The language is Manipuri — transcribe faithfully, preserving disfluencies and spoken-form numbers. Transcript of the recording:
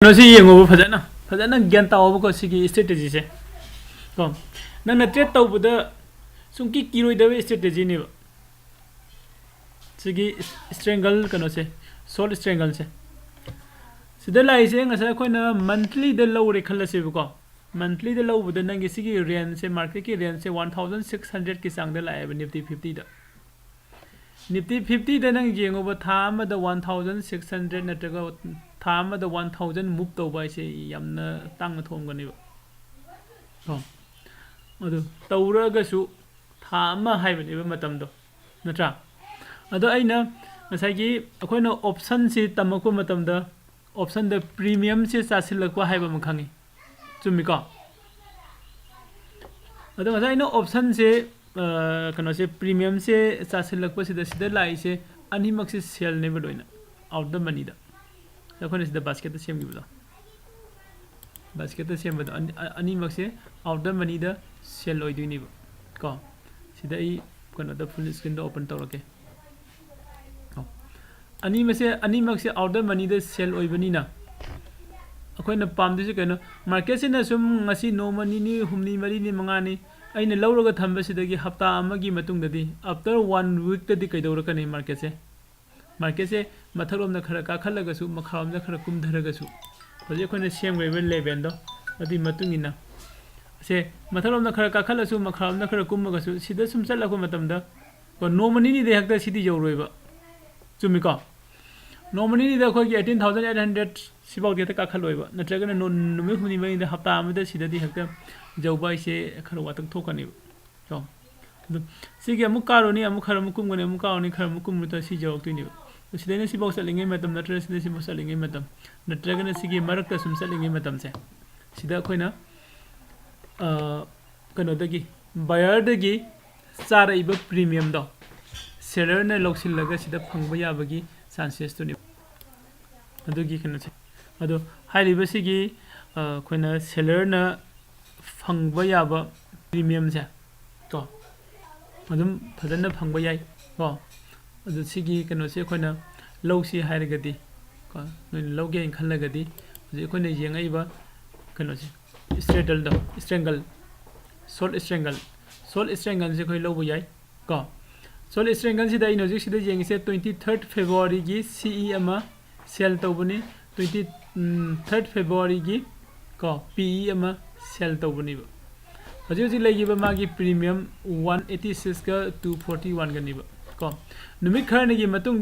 ꯀꯩꯅꯣꯁꯤ ꯌꯦꯡꯉꯣꯕ ꯐꯖꯅ, ꯐꯖꯅ ꯒ꯭ꯌꯥꯟ ꯇꯥꯑꯣꯕꯀꯣ꯫ ꯁꯤꯒꯤ ꯏꯁꯇ꯭ꯔꯦꯇꯦꯖꯤꯁꯦ ꯀꯣ, ꯅꯪꯅ ꯇ꯭ꯔꯦꯠ ꯇꯧꯕꯗ ꯁꯨꯡꯀꯤ ꯀꯤꯔꯣꯏꯗꯕ ꯏꯁꯇ꯭ꯔꯦꯇꯦꯖꯤꯅꯦꯕ꯫ ꯁꯤꯒꯤ ꯏꯁꯇ꯭ꯔꯦꯡꯒꯜ ꯀꯩꯅꯣꯁꯦ, ꯁꯣꯔꯠ ꯏꯁꯇ꯭ꯔꯦꯡꯒꯜꯁꯦ, ꯁꯤꯗ ꯂꯥꯛꯏꯁꯦ ꯉꯁꯥꯏ ꯑꯩꯈꯣꯏꯅ ꯃꯟꯊꯂꯤꯗ ꯂꯧꯔꯦ ꯈꯜꯂꯁꯦꯕꯀꯣ꯫ ꯃꯟꯊꯂꯤꯗ ꯂꯧꯕꯗ ꯅꯪꯒꯤ ꯁꯤꯒꯤ ꯔꯦꯟꯖꯁꯦ, ꯃꯥꯔꯀꯦꯠꯀꯤ ꯔꯦꯟꯖꯁꯦ ꯋꯥꯟ ꯊꯥꯎꯖꯟ ꯁꯤꯛꯁ ꯍꯟꯗ꯭ꯔꯦꯗꯀꯤ ꯆꯥꯡꯗ ꯂꯥꯛꯑꯦꯕ ꯅꯤꯐꯇꯤ ꯐꯤꯐꯇꯤꯗ꯫ ꯅꯤꯐꯇꯤ ꯐꯤꯐꯇꯤꯗ ꯅꯪ ꯌꯦꯡꯉꯨꯕ, ꯊꯥ ꯑꯃꯗ ꯋꯥꯟ ꯊꯥꯎꯖꯟ ꯁꯤꯛꯁ ꯍꯟꯗ꯭ꯔꯦꯗ ꯅꯠꯇ꯭ꯔꯒ ꯊꯥ ꯑꯃꯗ ꯋꯥꯟ ꯊꯥꯎꯖꯟ ꯃꯨꯚ ꯇꯧꯕ ꯍꯥꯏꯁꯦ ꯌꯥꯝꯅ ꯇꯥꯡꯅ ꯊꯣꯛꯑꯝꯒꯅꯦꯕ꯫ ꯀꯣ, ꯑꯗꯨ ꯇꯧꯔꯒꯁꯨ ꯊꯥ ꯑꯃ ꯍꯥꯏꯕꯅꯦꯕ ꯃꯇꯝꯗꯣ, ꯅꯠꯇ꯭ꯔꯥ? ꯑꯗꯣ ꯑꯩꯅ ꯉꯁꯥꯏꯒꯤ ꯑꯩꯈꯣꯏꯅ ꯑꯣꯞꯁꯟꯁꯤ ꯇꯝꯃꯛꯄ ꯃꯇꯝꯗ, ꯑꯣꯞꯁꯟꯗ ꯄ꯭ꯔꯤꯃꯤꯌꯝꯁꯦ ꯆꯥꯁꯤꯜꯂꯛꯄ ꯍꯥꯏꯕ ꯑꯃ ꯈꯪꯉꯤ, ꯆꯨꯝꯃꯤꯀꯣ? ꯑꯗꯣ ꯉꯁꯥꯏ ꯑꯩꯅ ꯑꯣꯞꯁꯟꯁꯦ, ꯑ, ꯀꯩꯅꯣꯁꯦ, ꯄ꯭ꯔꯤꯃꯤꯌꯝꯁꯦ ꯆꯥꯁꯤꯜꯂꯛꯄꯁꯤꯗ ꯁꯤꯗ ꯂꯥꯛꯏꯁꯦ ꯑꯅꯤꯃꯛꯁꯦ ꯁꯦꯜꯅꯦꯕ ꯂꯣꯏꯅ, ꯑꯥꯎꯠ ꯗ ꯃꯅꯤꯗ꯫ ꯑꯩꯈꯣꯏꯅ ꯁꯤꯗ ꯕꯥꯁꯀꯦꯠꯇ ꯁꯦꯝꯈꯤꯕꯗꯣ, ꯕꯥꯁꯀꯦꯠꯇ ꯁꯦꯝꯕꯗꯣ ꯑꯅꯤ-, ꯑ-, ꯑꯅꯤꯃꯛꯁꯦ ꯑꯥꯎꯠ ꯗ ꯃꯅꯤꯗ ꯁꯦꯜ ꯑꯣꯏꯗꯣꯏꯅꯦꯕ ꯀꯣ꯫ ꯁꯤꯗ ꯑꯩ ꯀꯩꯅꯣꯗ ꯐꯨꯜ ꯁ꯭ꯀ꯭ꯔꯤꯟꯗ ꯑꯣꯄꯟ ꯇꯧꯔꯛꯀꯦ꯫ ꯀꯣ, ꯑꯅꯤꯃꯛꯁꯦ, ꯑꯅꯤꯃꯛꯁꯦ ꯑꯥꯎꯠ ꯗ ꯃꯅꯤꯗ ꯁꯦꯜ ꯑꯣꯏꯕꯅꯤꯅ ꯑꯩꯈꯣꯏꯅ ꯄꯥꯝꯗꯣꯏꯁꯦ ꯀꯩꯅꯣ? ꯃꯥꯔꯀꯦꯠꯁꯤꯅ ꯁꯨꯝ ꯉꯁꯤ ꯅꯣꯡꯃ ꯅꯤꯅꯤ, ꯍꯨꯝꯅꯤ, ꯃꯔꯤꯅꯤ, ꯃꯉꯥꯅꯤ ꯑꯩꯅ ꯂꯧꯔꯒ ꯊꯝꯕꯁꯤꯗꯒꯤ ꯍꯞꯇꯥ ꯑꯃꯒꯤ ꯃꯇꯨꯡꯗꯗꯤ, ꯑꯥꯐꯇꯔ ꯋꯥꯟ ꯋꯤꯛꯇꯗꯤ ꯀꯩꯗꯧꯔꯛꯀꯅꯤ ꯃꯥꯔꯀꯦꯠꯁꯦ? ꯃꯥꯔꯀꯦꯠꯁꯦ ꯃꯊꯛꯂꯣꯝꯗ ꯈꯔ ꯀꯥꯈꯠꯂꯒꯁꯨ, ꯃꯈꯥꯔꯣꯝꯗ ꯈꯔ ꯀꯨꯝꯊꯔꯒꯁꯨ, ꯍꯧꯖꯤꯛ ꯑꯩꯈꯣꯏꯅ ꯁꯦꯝꯈ꯭ꯔꯤꯕ ꯂꯦꯚꯦꯜꯗꯣ, ꯑꯗꯨꯒꯤ ꯃꯇꯨꯡ ꯏꯟꯅ ꯁꯦ ꯃꯊꯛꯂꯣꯝꯗ ꯈꯔ ꯀꯥꯈꯠꯂꯁꯨ, ꯃꯈꯥꯔꯣꯝꯗ ꯈꯔ ꯀꯨꯝꯃꯒꯁꯨ, ꯁꯤꯗ ꯁꯨꯝ ꯆꯠꯂꯛꯄ ꯃꯇꯝꯗ ꯀꯣ, ꯅꯣꯡꯃ ꯅꯤꯅꯤꯗ ꯍꯦꯛꯇ ꯁꯤꯗꯤ ꯌꯧꯔꯣꯏꯕ꯫ ꯆꯨꯝꯃꯤꯀꯣ? ꯅꯣꯡꯃ ꯅꯤꯅꯤꯗ ꯑꯩꯈꯣꯏꯒꯤ eighteen thousand eight hundred ꯁꯤꯐꯥꯎꯗꯤ ꯍꯦꯛꯇ ꯀꯥꯈꯠꯂꯣꯏꯕ, ꯅꯠꯇ꯭ꯔꯒꯅ ꯅꯣ-, ꯅꯨꯃꯤꯠ ꯍꯨꯝꯅꯤ ꯃꯔꯤꯅꯤꯗ, ꯍꯞꯇꯥ ꯑꯃꯗ ꯁꯤꯗꯗꯤ ꯍꯦꯛꯇ ꯌꯧꯕ ꯍꯥꯏꯁꯦ ꯈꯔ ꯋꯥꯇꯪ ꯊꯣꯛꯀꯅꯦꯕ꯫ ꯀꯣ? ꯑꯗꯨ ꯁꯤꯒꯤ ꯑꯃꯨꯛ ꯀꯥꯔꯨꯅꯤ, ꯑꯃꯨꯛ ꯈꯔ ꯑꯃꯨꯛ ꯀꯨꯝꯒꯅꯤ, ꯑꯃꯨꯛ ꯀꯥꯔꯨꯅꯤ, ꯈꯔ ꯑꯃꯨꯛ ꯀꯨꯝꯒꯅꯤ, ꯁꯤ ꯌꯧꯔꯛꯇꯣꯏꯅꯦꯕ꯫ ꯑꯗꯨ ꯁꯤꯗꯩꯅ ꯁꯤꯐꯥꯎ ꯆꯠꯂꯤꯉꯩ ꯃꯇꯝ, ꯅꯠꯇ꯭ꯔꯒ ꯁꯤꯗꯩ ꯁꯤꯐꯥꯎ ꯆꯠꯂꯤꯉꯩ ꯃꯇꯝ, ꯅꯠꯇ꯭ꯔꯒꯅ ꯁꯤꯒꯤ ꯃꯔꯛꯇ ꯁꯨꯝ ꯆꯠꯂꯤꯉꯩ ꯃꯇꯝꯁꯦ, ꯁꯤꯗ ꯑꯩꯈꯣꯏꯅ, ꯑ, ꯀꯩꯅꯣꯗꯒꯤ, ꯕꯥꯌꯔꯗꯒꯤ ꯆꯥꯔꯛꯏꯕ ꯄ꯭ꯔꯤꯃꯤꯌꯝꯗꯣ ꯁꯦꯂꯔꯅ ꯂꯧꯁꯤꯜꯂꯒ ꯁꯤꯗ ꯐꯪꯕ ꯌꯥꯕꯒꯤ ꯆꯥꯟꯁꯦꯁꯇꯨꯅꯤ꯫ ꯑꯗꯨꯒꯤ ꯀꯩꯅꯣꯁꯦ꯫ ꯑꯗꯣ ꯍꯥꯏꯔꯤꯕꯁꯤꯒꯤ, ꯑ, ꯑꯩꯈꯣꯏꯅ ꯁꯦꯂꯔꯅ ꯐꯪꯕ ꯌꯥꯕ ꯄ꯭ꯔꯤꯃꯤꯌꯝꯁꯦ ꯀꯣ, ꯑꯗꯨꯝ ꯐꯖꯅ ꯐꯪꯕ ꯌꯥꯏ ꯀꯣ꯫ ꯑꯗꯨ ꯁꯤꯒꯤ ꯀꯩꯅꯣꯁꯦ ꯑꯩꯈꯣꯏꯅ ꯂꯧꯁꯤ ꯍꯥꯏꯔꯒꯗꯤ ꯀꯣ, ꯅꯣꯏꯅ ꯂꯧꯒꯦ ꯍꯥꯏꯅ ꯈꯜꯂꯒꯗꯤ ꯍꯧꯖꯤꯛ ꯑꯩꯈꯣꯏꯅ ꯌꯦꯡꯉꯛꯏꯕ ꯀꯩꯅꯣꯁꯦ, straddleꯗꯣ, strangle, short strangle, short strangleꯁꯦ ꯑꯩꯈꯣꯏ ꯂꯧꯕ ꯌꯥꯏ ꯀꯣ꯫ Short strangleꯁꯤꯗ ꯑꯩꯅ ꯍꯧꯖꯤꯛ ꯁꯤꯗ ꯌꯦꯡꯉꯤꯁꯦ twenty third Februaryꯒꯤ C E ꯑꯃ sell ꯇꯧꯕꯅꯤ, twenty third Februaryꯒꯤ ꯀꯣ P E ꯑꯃ sell ꯇꯧꯕꯅꯦꯕ꯫ ꯍꯧꯖꯤꯛ ꯍꯧꯖꯤꯛ ꯂꯩꯈꯤꯕ ꯃꯥꯒꯤ premium one eighty sixꯀ two forty oneꯒꯅꯦꯕ ꯀꯣ꯫ ꯅꯨꯃꯤꯠ ꯈꯔꯅꯤꯒꯤ ꯃꯇꯨꯡꯗ